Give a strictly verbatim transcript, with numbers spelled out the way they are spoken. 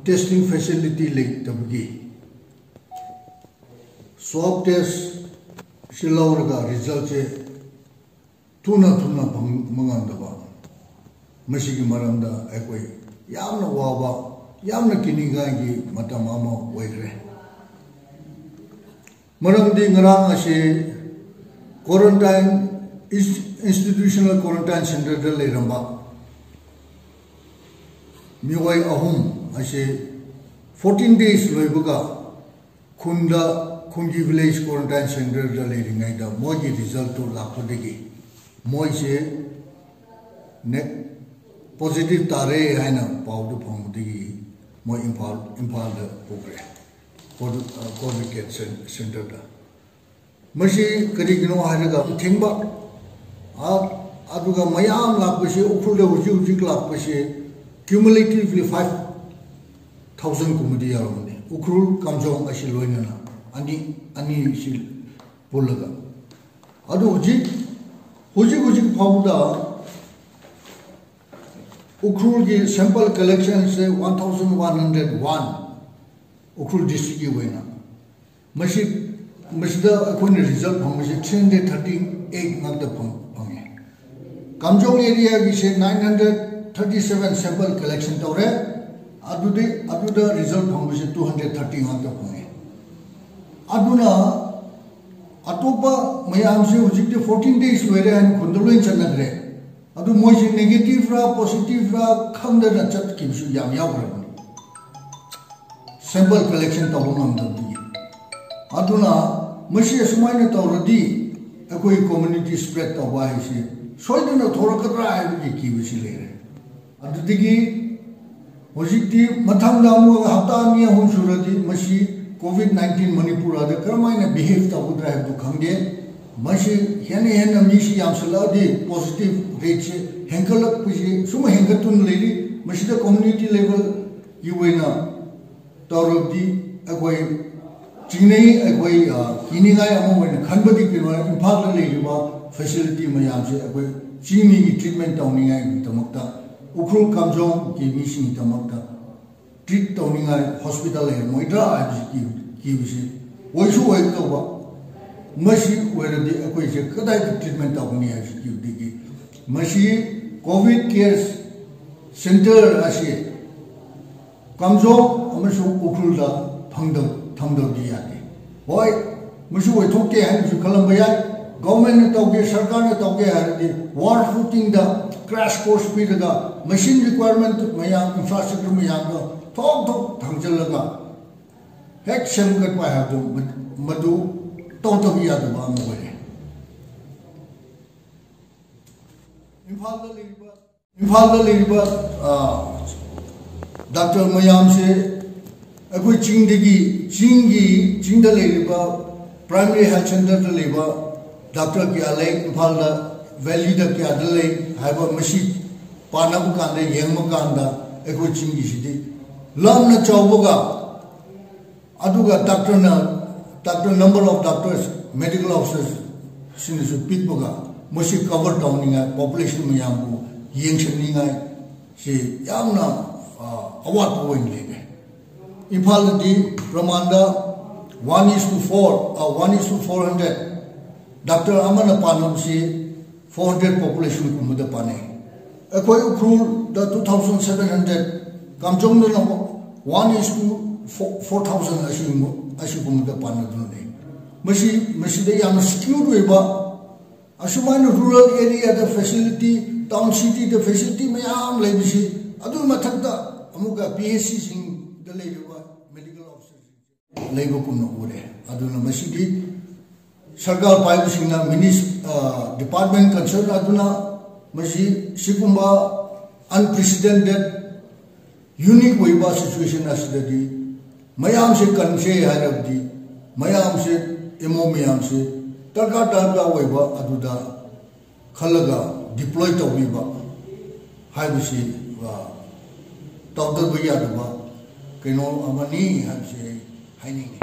testing facility leitapki, swab test shi lauraga result chi thuna thuna phangmangāndava, mashiki maramda eikhoi yamna wava, yamna kiningaiki matam ama oikre. Maramdi ngarāng ashi quarantine, ins-, institutional quarantine center da leiramba miwui ahum ashi fourteen days loibuga khunda, khunki village quarantine center da leiringaida moiki result tu lakpadagi moishi ne positive tare haina pao tu phangdagi moi Imphal, Imphal da pukre. Covid, uh, Covid Care Cen-, Center da. Mashi karigino hairaga thingba. A, aduga mayam lakpashi, Ukhrul da hujik hujik lakpashi, cumulatively five thousand kumudi yarumne. Ukhrul Kamjong ashi loinana. Ani, ani shi pullaga. Adu hujik, hujik hujik phaoda, Ukhrul ki sample collection se one thousand one hundred one, Ukhrul district ki wena. Mashi, mashida akhon result phangmashi three hundred thirty-eight ngakta phang, phange. Kamjong area ki se nine hundred thirty-seven sample collection tore. Adudi, aduda result phangmashi two hundred thirty ngakta phange. Aduna, atopa mayamshi hujikti fourteen days loire haina khunda loin chanakre. Adu moishi negative ra, positive ra, khangdana chatki shu yam yaora. Sample collection tauba ngamdamdi. Aduna, mashi sumaina tauradi, eikhoi community spread tauba haisi. Soidana thorakatra haibagi kiwushi leire. Adudagi, hujikti mathangda amu hapta ani ahum shuradi, mashi Covid nineteen Manipur ada karamaina behave tauda haidu khangde, mashi hena hena mishi yamsala di positive rate shi hengkalak pushi, suma hengkatun leili, mashida community level iwena taurabdi, eikhoi, chingnei eikhoi, ah, kiningai ama wena khanbadi kina Imphal da leiriba facility mayamshi eikhoi, chingmi treatment tauningai damakta, Ukhrul Kamjong ki mishing damakta, treat tauningai hospital lei moidra ai ki, kiwushi, oishu oi tauba, mashi oiradi eikhoi se kadai treatment tauni ai kiwudigi, mashi Covid Care Center ashi, Kamjong amashung Ukhrul da phangdam, thangdamdi yade. Hoi, mashu wai thokte haina shu khalamba yai. Government na tauke, sarkar na tauke hairadi, war footing da, crash course pidaga, machine requirement mayam, infrastructure mayamda, thok thok thangchalaga, hek semkatpai haidu, mad-, madu, tau tau yadu ba mo wai. Imphal da leiba. Imphal da leiba, ah, doctor mayamshi, eikhoi chingdagi, chinggi, chingda leiba, primary health center da leiba, doctor kayā lei, Imphal da, valley da kayāda lei, haiba mashi, pānakakānda, yangmakānda, eikhoi chinggi shidi. Lamna chaobaga, aduga doctor na, doctor number of doctors, medical officers, sinasu pitbaga, mashi cover tauningai, population mayambu, yangshaningai, si yamna, ah, awat point leige. Imphal di pramanda one is to four, ah, one is to four hundred. Doctor amana pānam si four hundred population kumada pane. Eikhoi Ukhrul da two thousand seven hundred, Kamjong da na one is to four, four thousand ashi mu, ashi kumada pana dune. Mashi, mashida yamna skewed oiba, ashumaina rural area da facility, town city da facility mayam leibishi, adu mathakda, amuka P H C sing da leiba, medical officer leiba kumna ure. Aduna mashidi, sarkar paibashingna minis-, ah, department concern aduna mashi sikumba unprecedented, unique oiba situation asidadi, mayamshi kanse hairabdi, mayamshi imo mayamshi, tarka tarka oiba aduda, khalaga deploy taumiba, haibashi, ah, taudalba yadaba, kino amani haibashi haining.